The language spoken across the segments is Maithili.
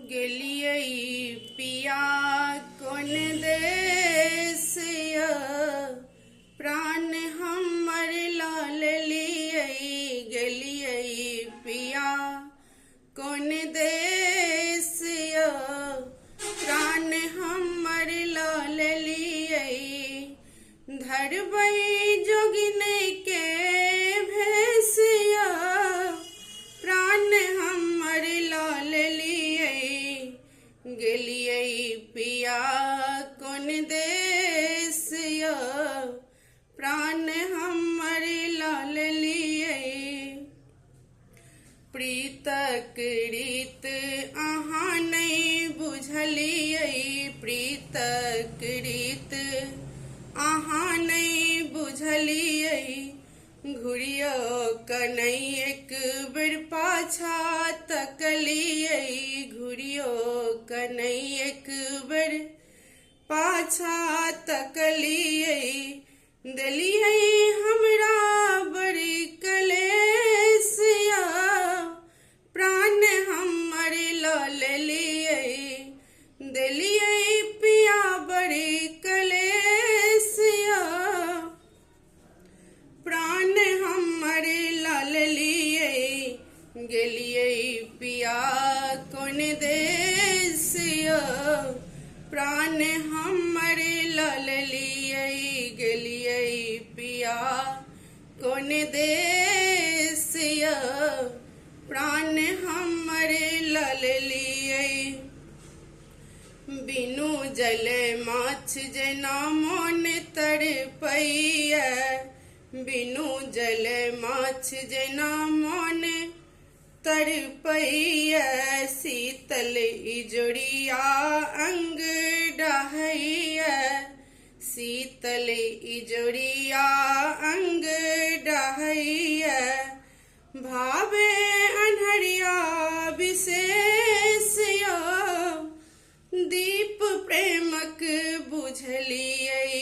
गेलियै पिया कोन देश यौ, प्राण हमर लऽ लेलियै। गेलियै पिया कोन देश यौ, प्राण हमर लऽ लेलियै। धरबै जोगिनी के भेष यौ, प्राण हमर लऽ लेलियै। गेलियै पिया कोन देश यौ, प्राण हमर लऽ लेलियै। प्रीतक रीत अहाँ नहि बुझलियै, प्रीतक रीत अहाँ नहि बुझलियै। घुरियो कऽ एक बेर पाछा तकलियै, घुरियो कऽ एक बेर पाछा तकलियै। देलियै हमरा बड़ी कलेश यौ, प्राण हमर लऽ लेलियै। देलियै पिया बड़ी कलेश यौ, प्राण हमर लऽ लेलियै। गेलियै पिया कोन देश यौ, प्राण हमर लऽ लेलियै। गेलियै पिया कोन देश यौ, प्राण हमर लऽ लेलियै। बिनु जल माछ जेना मोन तड़पैया, बिनु जल माछ जेना मोन तड़पैया। शीतल इजोरिया अंग डहैया, शीतल इजोरिया अंग डहैया। भावे अन्हरिया विशेष यौ, दीप प्रेमक बुझलियै।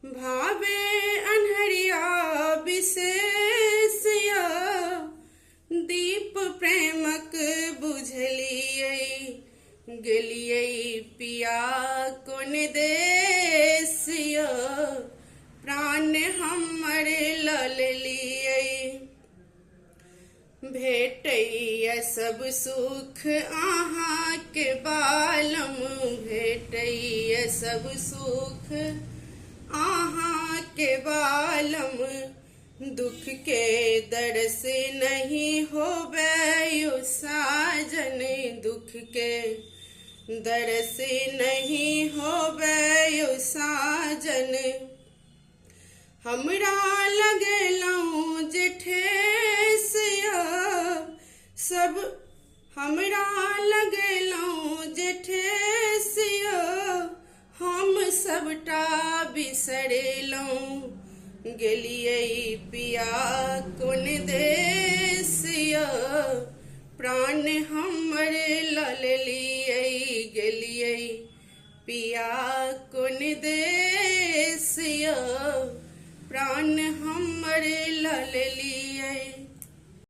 भावे अन्हरिया विशेष यौ, दीप प्रेमक बुझलियै। गेलियै पिया कोन देश यौ, प्राण हमर लऽ लेलियै। भेटैया सब सुख अहाँके बालम, भेटैया सब सुख अहाँके बालम। दुख के दर्श नहीं होबै यो साजन, दुख के दर्श नहीं होबै यो साजन। हमरा लगेलहुँ जे ठेस यौ, सब हमरा लगेलहुँ जे ठेस यौ, हम सबटा बिसरेलहुँ। गेलियै पिया कोन देश यौ, प्राण हमर लऽ लेलियै। गेलियै पिया कोन देश यौ, प्राण हमर लऽ लेलियै।